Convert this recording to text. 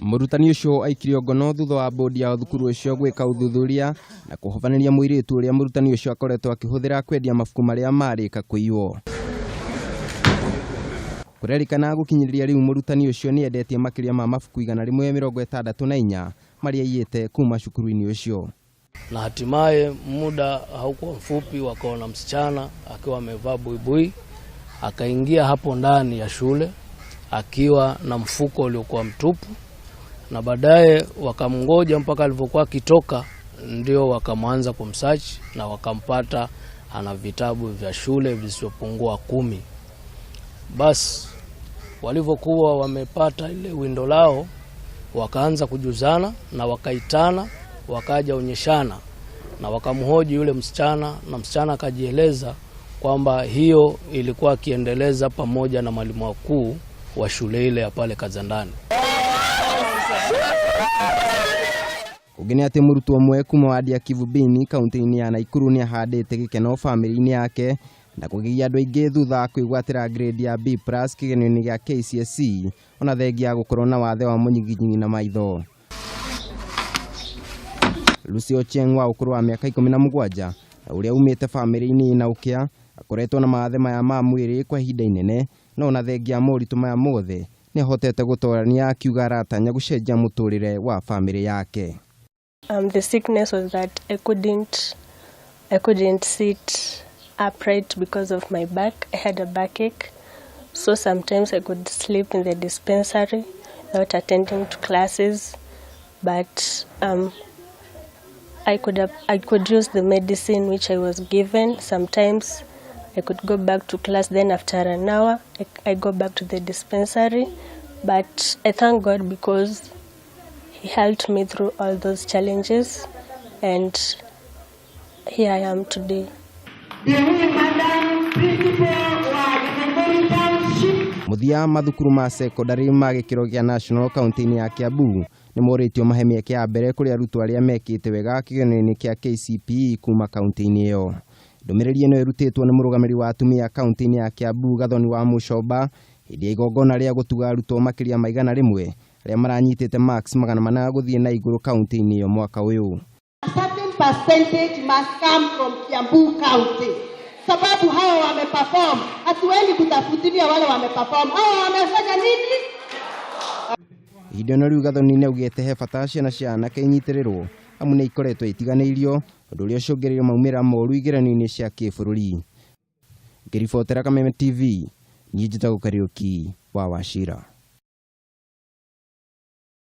Mũrutani ũcio aikirio ngono thutha wa bodi ya thukuru ũcio gwĩka ũthuthuria na kũhobanĩria mũirĩtu ũrĩa mũrutani ũcio akoretwo akĩhũthĩra kwendia mabuku marĩa marĩka kũiywo. Kũrerĩkana gũkinyĩrĩria rĩu mũrutani ũcio nĩ endetie makĩria ma mabuku 164 marĩa aiyĩte kuma cukuru-inĩ ũcio. Na hatimaye muda haukuwa mfupi, wakaona msichana akiwa amevaa buibui akaingia hapo ndani ya shule akiwa na mfuko uliokuwa mtupu, na baadaye wakamngoja mpaka alivyokuwa akitoka, ndio wakamwanza kumsearch na wakampata ana vitabu vya shule visivyopungua 10. Basi walivyokuwa wamepata ile windo lao, wakaanza kujuzana na wakaitana, wakaja onyeshana na wakamhoji yule msichana, na msichana akajieleza kwamba hiyo ilikuwa akiendeleza pamoja na mwalimu wakuu wa shule ile ya pale Kazandani. Ũngĩ nĩ atĩ mũrutwo ũmwe kuma wadi ya Kivubini kaunti-inĩ ya Nakuru nĩ ahandĩte gĩkeno bamĩrĩ-inĩ yake na kũgegia andũ aingĩ thutha wa kwĩgwatĩra grade ya B+ kĩgeranio-inĩ gĩa KCSE ona thengia ya gũkorwo na wathe wa mũnyiginyigi na maitho. Lucy Ochieng wa ũkũrũ wa mĩaka 17 na ũrĩa umĩte bamĩrĩ-inĩ ĩna ũkĩa akoretwo na mawathe maya ma mwĩrĩ kwa ihinda inene, no ona thengia ya moritũ maya mothe nĩ ahotete gũtorania, akiuga aratanya gũcenjia mũtũrĩre wa bamĩrĩ yake. The sickness was that I couldn't sit upright because of my back. I had a backache, so sometimes I could sleep in the dispensary without attending to classes. But I could use the medicine which I was given. Sometimes I could go back to class. Then after an hour, I go back to the dispensary. But I thank God because He helped me through all those challenges, and here I am today. Madam Principal wa Githunguri Township. Mũthia, mathukuru ma secondary ma gĩkĩro gĩa national kaunti-inĩ ya Kiambu nĩ morĩtio mahe mĩeke ya mbere kũrĩ arutwo arĩa mekĩte wega kĩgeranio-inĩ kĩa KCPE kuma kaunti-inĩ ĩyo. Ndũmĩrĩri ĩno ĩrutĩtwo nĩ mũrũgamĩrĩri wa atumia kaunti-inĩ ya Kiambu, Gathoni wa Mũcomba, hĩndĩ ya igongona rĩa gũtuga arutwo makĩria ma 100 arĩa maranyitĩte marks 400 gũthiĩ na igũrũ kaunti-inĩ ĩyo mwaka ũyũ. A certain percentage must come from Kiambu County. Sababu hao wameperform, hatuendi kutafutilia wale wameperform. Hao wamefanya nini? Ihinda ĩno rĩu Gathoni nĩ augĩte he bata ciana cia anake inyitĩrĩrwo amu nĩ ikoretwo itiganĩirio, ũndũ ũrĩa ũcũngĩrĩirie maumĩrĩra moru igeranio-inĩ cia kĩbũrũri. Ngĩribotera Kameme TV, niĩ njĩtagwo Kariũki wa Wachira.